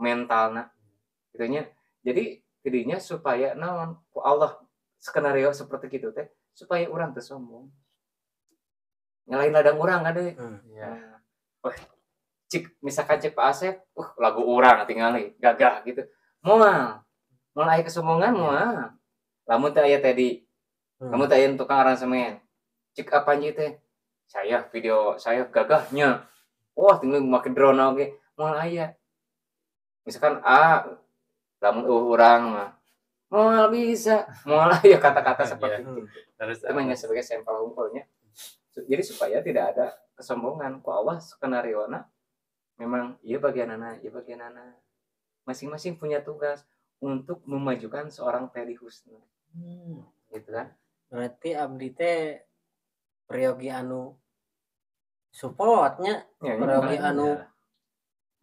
mentalna gitu nya. Jadi tidinya supaya naon ku Allah skenario seperti gitu teh supaya urang teu sombong. Nyalain ladang urang kade. Nah, wah, cik misalkan cek Pak Asep, lagu urang tingali gagah gitu. Moal aya kesombongan moal. Lamun teh aya tadi. Lamun teh aya tukang aransemen. Cik apa teh? Saya video saya gagahnya. Wah, tinggal make drone oge. Moal aya. Misalkan A lamun urang mah moal bisa, moal ya kata-kata seperti itu. Terus Itu hanya sebagai sampel hungkulnya. Jadi supaya tidak ada kesombongan. Ku Allah skenario na memang iya bagian anak, iya bagian anak. Masing-masing punya tugas untuk memajukan seorang Teddy Husna. Gitu kan? Berarti abdi teh peryogi anu supportnya, Ya, peryogi ya. anu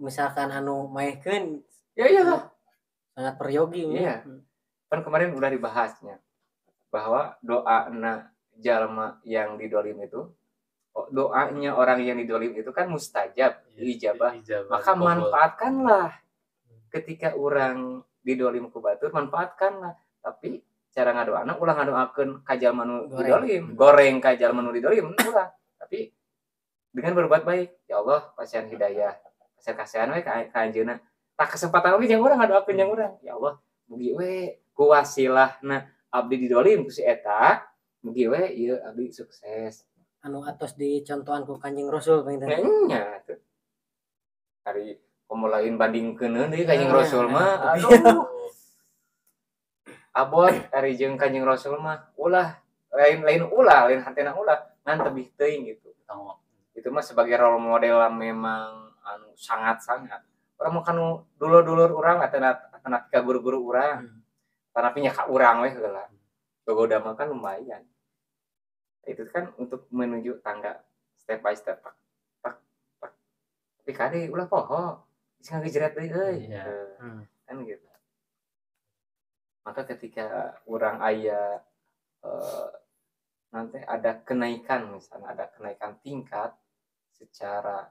misalkan anu maehkeun Ya iyalah. Sangat peryogi nya. Iya. Kan kemarin udah dibahasnya bahwa doa na jalma yang didolim itu, oh, doanya orang yang didolim itu kan mustajab, diijabah. Ijabah, Maka dikabul. Manfaatkanlah ketika orang didolim ku batur, manfaatkanlah. Tapi cara ngadoana ulah ngadoakeun ka jalma nu Goreng. Didolim, goreng ka jalma nu didolim ulah. Tapi dengan berbuat baik, ya Allah pasihan hidayah, pasihan kasihan we ka anjeunna. Tah kesempatan oge jeung urang ngadoakeun jeung urang. Ya Allah, mugi we ku wasilahna abdi didolim ku si eta, mugi we ieu abdi sukses. Anu atos dicontohan ku Kanjeng Rasul panginten. Nya tuh. Ari komo lain bandingkeun deui Kanjeng Nah, Rasul mah. Aduh. Abot ari jeung Kanjeng Rasul mah ulah lain lain ulah lain hatena ulah ngan tebih teuing gitu. Tanggung. Itu mah sebagai role model memang anu sangat-sangat. Urang mah kanu dulur-dulur urang atana ka guru-guru urang. Tapi nya ka urang we heula. Gogoda mah kan lumayan. Itu kan untuk menuju tangga step by step, pak pak pak. Tapi kade ulah poho. Bisa ngagejret deui euy. Iya. Kan gitu. Maka ketika orang aya nanti ada kenaikan, misalnya ada kenaikan tingkat secara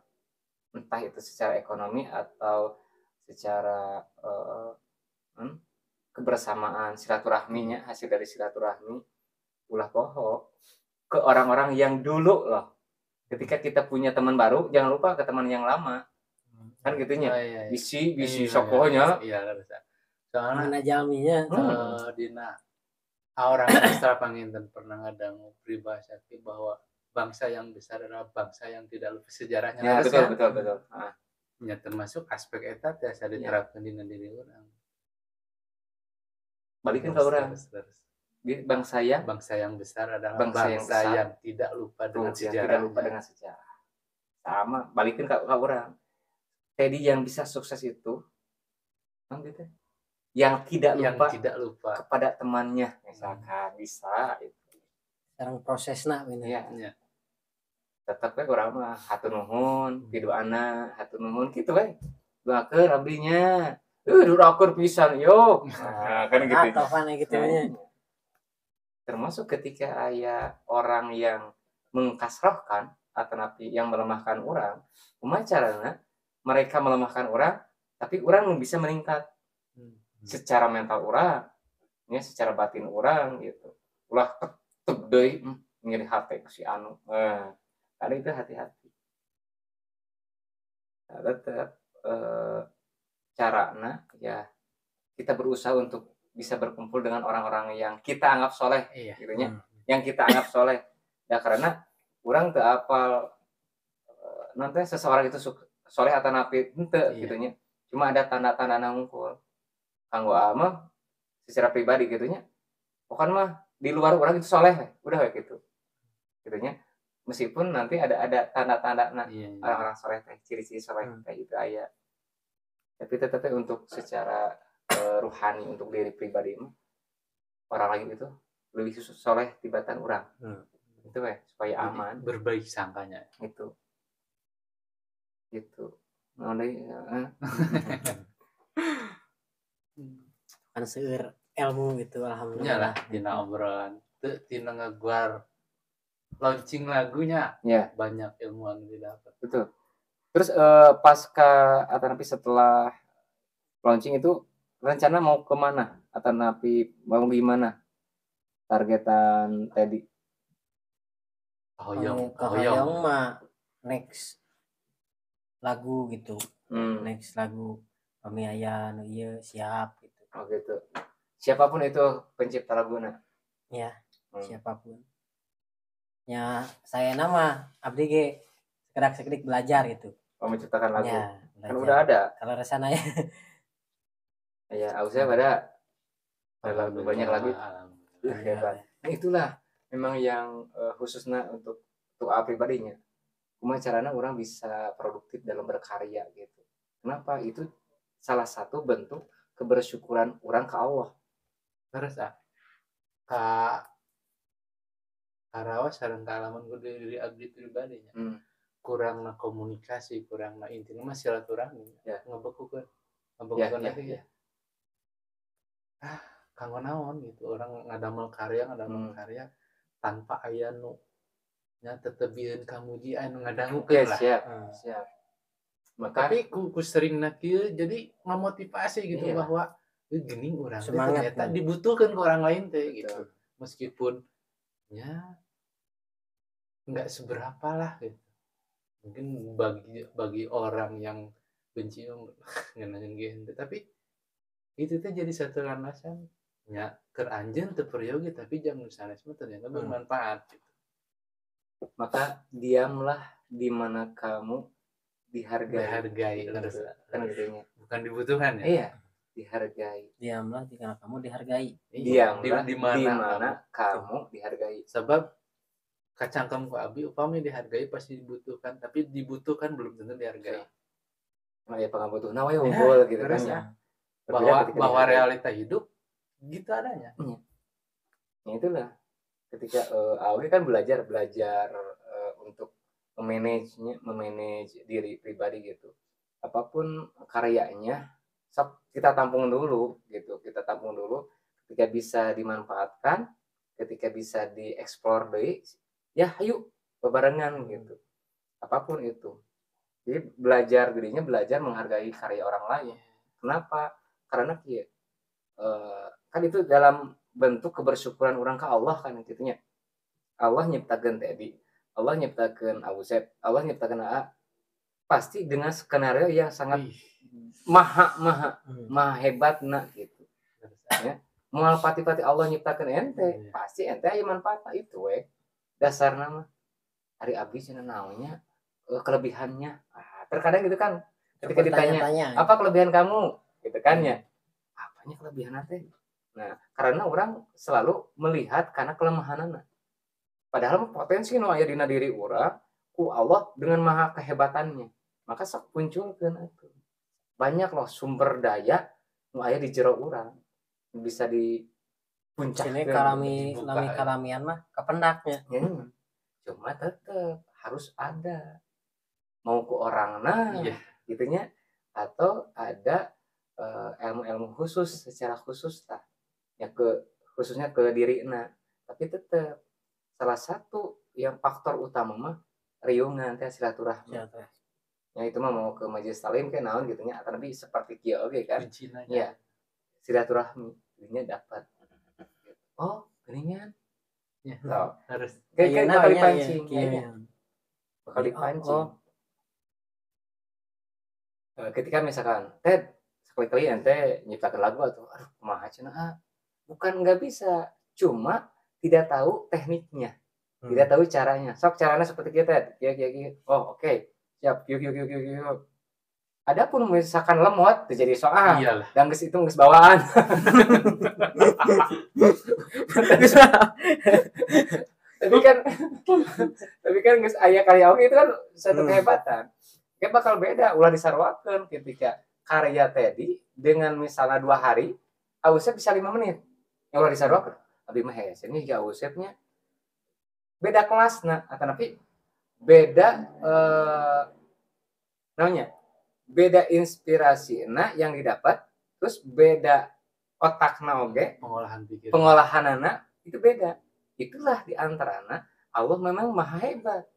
entah itu secara ekonomi atau secara kebersamaan silaturahminya, hasil dari silaturahmi, ulah poho ke orang-orang yang dulu loh. Ketika kita punya teman baru, jangan lupa ke teman yang lama kan gitunya. Oh, iya. Bisi bisi Iya, sokohnya. Iya, harus. Soalnya Mana jalminya. Dina orang sastra panginten pernah ngadangu peribahasa teh bahwa bangsa yang besar adalah bangsa yang tidak lupa sejarahnya. Ya, Terus betul ya, betul betul. Ah, ya termasuk aspek eta tiasa diterapkan dina diri urang. Balikin ke orang. Terus, terus. Di bangsa yang Bangsa yang besar adalah Bangsa bangsa, yang besar. yang tidak lupa dengan Tuh, yang sejarah. Tidak lupa dengan sejarah. Sama, balikin ke orang. Teddy yang bisa sukses itu, kan gitu, yang tidak Yang lupa tidak lupa. Kepada temannya, misalkan bisa itu. Sekarang prosesna bener. Iya. Iya. Tetep we urang mah hatur nuhun, piduana, hatur nuhun kitu we. Doakeun abdinya. Doakeun pisan yo. Nah, kan gitu. Atau kan gitu nya. Termasuk ketika aya orang yang mengkasrohkan atau napi yang melemahkan orang, kumaha carana mereka melemahkan orang, tapi orang bisa meningkat secara mental orang, ya secara batin orang gitu. Ulah tetep deui nyeri hati ku si anu. Nah, ada itu hati-hati. Nah, tetep carana ya kita berusaha untuk bisa berkumpul dengan orang-orang yang kita anggap soleh gitu nya. Yang kita anggap soleh ya, karena orang teu apal nanti seseorang itu soleh atau napi henteu gitu nya, cuma ada tanda-tanda nangkul. Kanggo ama secara pribadi gitu nya, pokoknya mah di luar orang itu soleh we, udah we gitu gitu nya, meskipun nanti ada tanda-tanda, nah, Iya. orang-orang soleh teh ciri-ciri soleh kayak gitu aya, tapi tetapnya untuk secara ruhani, untuk diri pribadi mah orang lain itu lebih soleh tibatan orang itu we, supaya Jadi, aman. berbaik sangkanya. Itu gitu. Nah, deui, heeh. Kan seueur ilmu gitu, Nya alhamdulillah. lah dina obrolan teu tina ngeguar launching lagunya banyak ilmu anu didapat. Betul. Terus pasca atau nanti setelah launching itu rencana mau kemana atau napi mau gimana targetan Teddy? Hoyong, Hoyong hoyong. mah next lagu gitu. Next lagu kami aya nu ieu siap gitu. Oh gitu. Siapapun itu pencipta laguna. Ya, siapapun. Ya, saya nama abdi ge sekedak sekedik belajar gitu. Oh, menciptakan lagu. Ya, Kan belajar. udah ada. Kalau rasanya Ya, ausnya pada lagu banyak lagi. Hebat. Nah, itulah memang yang khususnya untuk A pribadinya. Kumaha carana orang bisa produktif dalam berkarya gitu. Kenapa? Itu salah satu bentuk kebersyukuran orang ke Allah. Terus ka karaos sareng kaalaman ku diri abdi pribadinya. Kurangna komunikasi, kurangna intinya mah silaturahmi. Ngebekukeun. Ngebekukeun lagi ya. Ah, kanggo naon gitu orang ngadamel karya tanpa aya nu nya tetebieun kamuji anu ngadangukeun lah. Siap, siap. Maka tapi ku seringna kieu jadi ngamotivasi gitu bahwa geuning urang teh ternyata dibutuhkeun ku orang lain teh gitu. Meskipun ya enggak seberapa lah gitu. Mungkin bagi orang yang benci ngeunaan ge, tapi itu teh jadi satu landasan nya keur anjeun teu peryogi tapi jang nu sanes mah ternyata bermanfaat gitu. Maka diamlah di mana kamu dihargai. Dihargai kan gitu. Bukan dibutuhkan ya? Iya, dihargai. Diamlah di mana kamu dihargai. Diamlah di mana kamu dihargai. Sebab kacangkem ku abi upami dihargai pasti dibutuhkan, tapi dibutuhkan belum tentu dihargai. Nah, ya pangabutuhna we unggul gitu kan ya. Bahwa realita hidup gitu adanya. Ya itulah ketika Awi kan belajar untuk memanage diri pribadi gitu. Apapun karyanya sok kita tampung dulu gitu. Kita tampung dulu ketika bisa dimanfaatkan, ketika bisa dieksplor deui, ya ayo bebarengan gitu. Apapun itu. Jadi belajar dirinya, belajar menghargai karya orang lain. Kenapa? Karena kan itu dalam bentuk kebersyukuran orang ke Allah kan gitunya. Allah nyiptakeun Teddy, Allah nyiptakeun Ausep, Allah nyiptakeun AA, pasti dengan skenario yang sangat maha maha maha hebatna gitu. Ya. Moal pati-pati Allah nyiptakeun ente, pasti ente aya manfaatna itu we. Dasarna mah ari abdi cenah naonnya kelebihannya. Terkadang gitu kan ketika ditanya, apa kelebihan kamu? Gitu kan ya. Apanya kelebihan teh? Nah, karena orang selalu melihat karena kelemahanana. Padahal potensi nu aya dina diri urang ku Allah dengan maha kehebatannya. Maka sok munculkeun atuh. Banyak loh sumber daya nu aya di jero urang bisa dipuncakkeun. Ini kalami lami kalamian mah kapendaknya. Ya, cuma tetep harus ada mau ku orangna gitunya atau ada ilmu-ilmu khusus secara khusus lah ya ke khususnya ke dirina, tapi tetap salah satu yang faktor utama mah riungan teh silaturahmi. Ya itu mah mau ke majelis talim kayak naon gitunya atau lebih seperti kieu oge kan. Ya silaturahmi dirinya dapat. Oh, geuningan. Ya, so, harus kayak bakal dipancing ya. Bakal dipancing. Ketika misalkan Ted sekali-kali ente nyiptakeun lagu atau aduh kumaha cenah, bukan nggak bisa, cuma tidak tahu tekniknya, tidak tahu caranya. Sok caranya seperti kita, kieu kieu kieu. Oh, oke. Siap, kieu kieu kieu kieu. Adapun misalkan lemot terjadi soal, dan geus itu geus bawaan. Tapi kan geus aya karya oge itu kan satu kehebatan. Kayak bakal beda ulah disarwakeun ketika karya Teddy dengan misalnya 2 hari, Ausep bisa 5 menit. Yang ulah disarwakeun. Abi mah hese ini juga Ausepnya beda kelas nah, tapi beda namanya beda inspirasi nah yang didapat, terus beda otakna oge, pengolahan pikiran, pengolahanana itu beda. Itulah di antarana Allah memang maha hebat.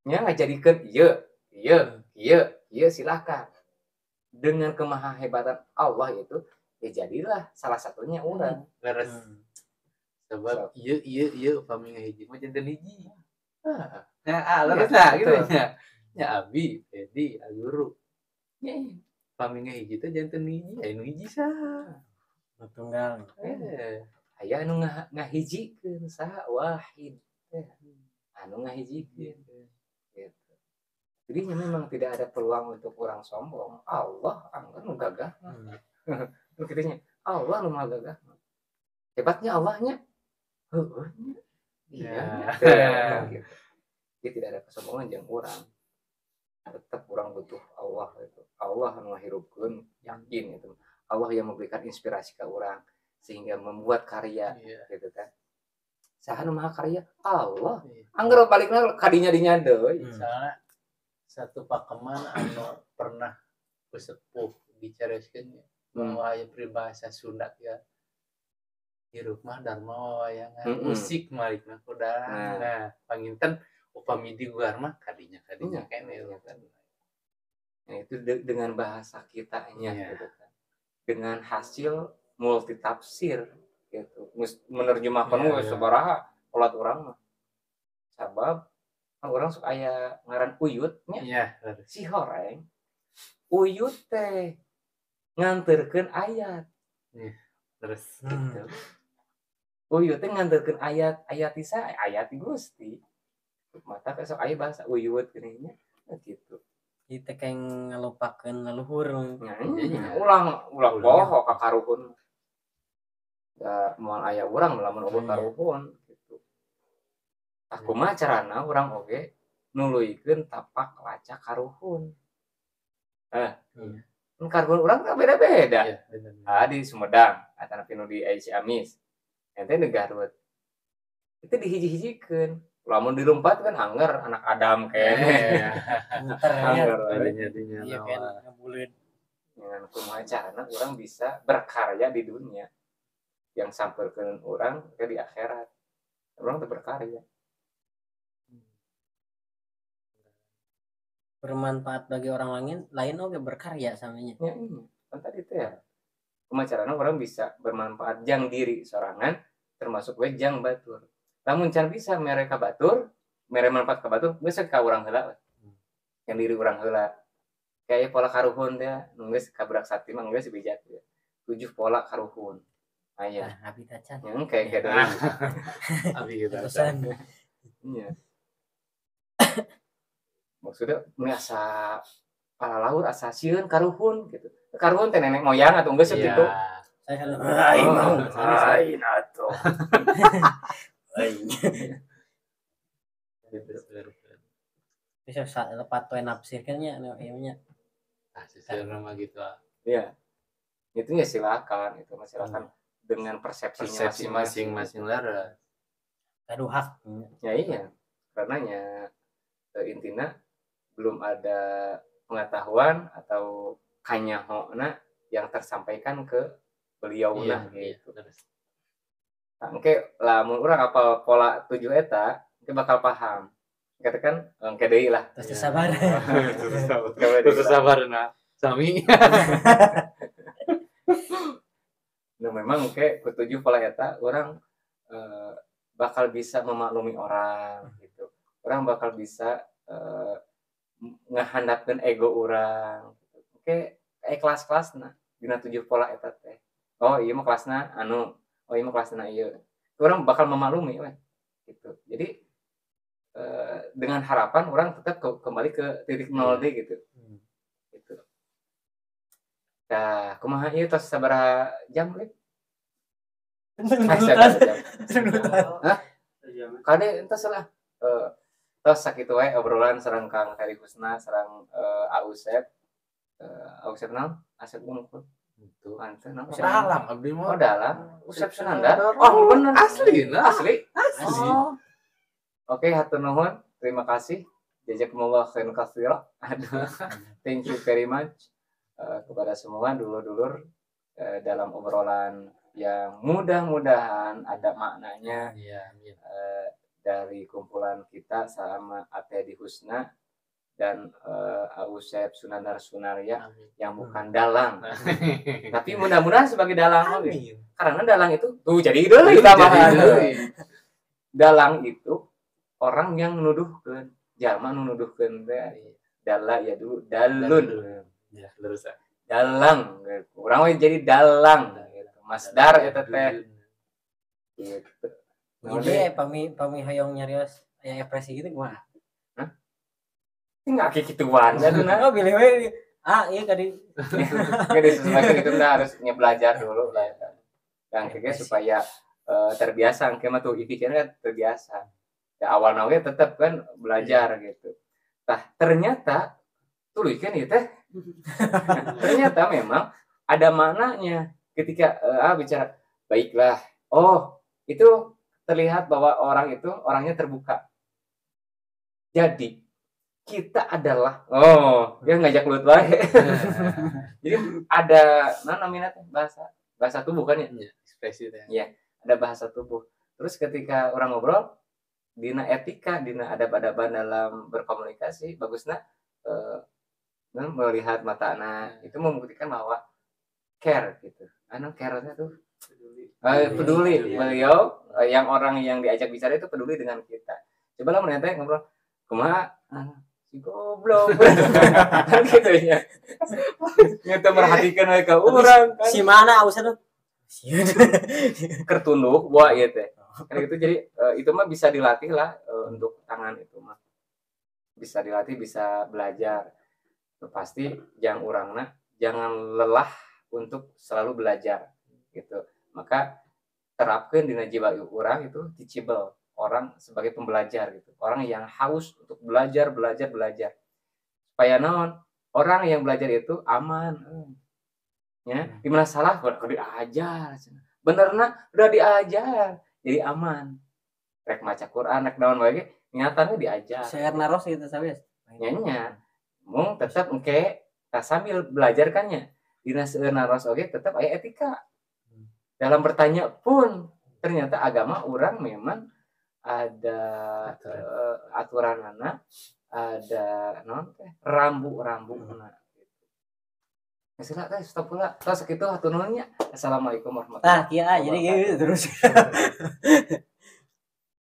Nya ngajadikeun ieu, ieu, ieu, ieu silakan. Dengan kemahahebatan Allah itu ya jadilah salah satunya urang. Leres. Sebab ieu ieu ieu upami ngahiji mah janten hiji. Nah, leres lah gitu nya. Nya abi, Edi, guru. Ya, upami ngahiji teh janten hiji, aya nu hiji saha? Nu tunggal. Aya anu ngahijikeun saha wahid. Anu ngahijikeun. Gitu. Jadi memang tidak ada peluang untuk orang sombong. Allah anggar nu gagah. Kitu nya. Allah nu maha gagah. Hebatnya Allahnya. Heueuh nya. Iya. Gitu. Jadi tidak ada kesombongan jeung urang. Tetap urang butuh Allah itu. Allah nu ngahirupkeun, yakin itu. Allah yang memberikan inspirasi ke urang sehingga membuat karya gitu kan. Saha nu maha karya? Allah. Angger balikna kadinya dinya deui. Soalnya satu pakeman anu pernah sepuh dicarioskeun bahwa aya peribahasa Sunda ya. Hirup mah dharma wawayangan, musik malikna ku dalang. Nah, panginten upami diguar mah kadinya kene kan. Nah, itu dengan bahasa kitanya gitu kan. Dengan hasil multitafsir gitu. Menerjemahkan yeah, sabaraha ulat urang mah. Sabab kan urang sok aya ngaran uyut nya. Iya, si horeng. Uyut teh nganterkeun ayat. Iya, terus gitu. Uyut teh nganterkeun ayat, ayat isa, ayat Gusti. Mata sok aya bahasa uyut geuning nya gitu. Kita kayak ngelupakan leluhur. Nah, ulah poho ka karuhun. Da moal aya urang lamun eueuh karuhun gitu. Tah kumaha carana urang oge nuluykeun tapak lacak karuhun. Karuhun urang kan beda-beda. Iya, bener. Ah di Sumedang, atanapi nu di Ciamis. Ente di Garut. Itu dihiji-hijikeun. Lamun dilompat kan angger anak Adam kayaknya. Muter nya. Iya kan ngabuleun. Dengan kumaha carana urang bisa berkarya di dunia yang sampeurkeun urang ke di akhirat. Urang teh berkarya. Bermanfaat bagi orang lain oge berkarya samanya. Ya, iya. Kan tadi teh ya. Kumaha carana urang bisa bermanfaat jang diri sorangan termasuk we jang batur. Lamun can bisa mere ka batur, mere manfaat ka batur, geus ka urang heula. Yang diri urang heula. Kayak pola karuhun teh, nu geus ka budak sakti mah geus bijak. 7 pola karuhun. Aya. Nah, abi tacan. Yang kayak deui. Abi tacan. Iya. Maksudnya asa para laur asa sieun karuhun gitu. Karuhun teh nenek moyang atau geus gitu. Saya lain mau. Lain atuh. Bisa lepat we nafsirkeun nya anu ieu nya. Ah, sisir mah gitu. Iya. Itu nya silakan, itu mah silakan dengan persepsinya masing-masing lara. Aduh hak. Ya iya. Karena nya intina belum ada pengetahuan atau kanyahona yang tersampaikan ke beliau nah gitu. Nah, engke lamun urang apal pola 7 eta, engke bakal paham. Katakan engke deui lah. Terus sabar. Terus sabar nah. Sami. Nah, memang engke ku 7 pola eta urang bakal bisa memaklumi orang gitu. Orang bakal bisa ngehandapkeun ego urang gitu. Engke kelas-kelasna dina 7 pola eta teh. Oh, ieu mah kelasna anu, oh ieu mah kelasna ieu. Orang bakal memaklumi we gitu. Jadi dengan harapan orang tetap kembali ke titik 0 D gitu. Gitu. Nah, kumaha ieu tos sabaraha jam lip? Hah? Kade entos lah. Tos sakitu wae obrolan sareng Kang Teddy Husna sareng Ausep. Ausep naon? Asep unggul. Itu anten naon? Dalam abdi mah. Oh, dalam. Usep Sunandar. Oh, bener. Asli, nah. Asli. Asli. Oh. Oke, hatur nuhun. Terima kasih. Jazakumullah khairan katsira. Aduh. Thank you very much kepada semua dulur-dulur dalam obrolan yang mudah-mudahan ada maknanya. Iya, amin. Dari kumpulan kita sama Teddy Husna dan Ausep Sunandar Sunarya. Amin. Yang bukan dalang. Tapi mudah-mudahan sebagai dalang. Amin. Karena dalang itu tuh jadi deui tambahan. Dalang itu orang yang nuduhkeun, jalma nu nuduhkeun teh. Dala ya dulu dalun. Ya, terus. Dalang. Urang we jadi dalang gitu. Masdar eta teh. Gitu. Jadi pami hoyong nyarios aya ekspresi gitu kumaha? Hah? Enggak kayak gituan. Oh, pilih we Ah, iya tadi. Nggak disesuaikan itu udah harusnya belajar dulu lah ya. Dan kayaknya supaya terbiasa, engke mah tuh kan terbiasa. Ya awal oge tetap kan belajar gitu. Nah, ternyata tuluy kan ieu teh. Ternyata memang ada maknanya ketika bicara baiklah. Oh, itu terlihat bahwa orang itu orangnya terbuka. Jadi kita adalah, oh, dia ngajak lut wae. Jadi ada mana namanya teh, bahasa bahasa tubuh kan ya? Iya, ekspresi teh. Iya, ada bahasa tubuh. Terus ketika orang ngobrol dina etika, dina adab-adaban dalam berkomunikasi, bagusnya melihat mata anak itu membuktikan bahwa care gitu. Anu care-nya tuh peduli. Peduli. Peduli. Beliau yang orang yang diajak bicara itu peduli dengan kita. Coba lah menanya ngobrol, kumaha? Ah, si goblok. Kan gitu ya. Itu merhatikan mereka orang kan. Si mana ausah tuh? Keur tunduh wah ieu teh. Kan gitu, jadi itu mah bisa dilatih lah, untuk tangan itu mah. Bisa dilatih, bisa belajar. Itu pasti jangan urangna jangan lelah untuk selalu belajar gitu. Maka terapkan dina jiwa urang itu teachable, orang sebagai pembelajar gitu. Orang yang haus untuk belajar, belajar, belajar. Supaya naon? Orang yang belajar itu aman. Ya, gimana salah kok diajar. Benerna udah diajar, jadi aman. Rek maca Quran, rek naon wae ge niatannya diajar. Share naros gitu sawias. Nya nya. Mung tetep engke tah sambil belajar kan nya. Dina seueur naros oge tetep aya etika. Dalam bertanya pun ternyata agama orang memang ada Aturan. Aturanana, ada naon teh, rambu-rambuna gitu. Geus lah teh, stop heula. Tos sakitu hatur nuhun nya. Assalamualaikum warahmatullahi Tah, kieu ah, jadi wabarakatuh. gitu terus.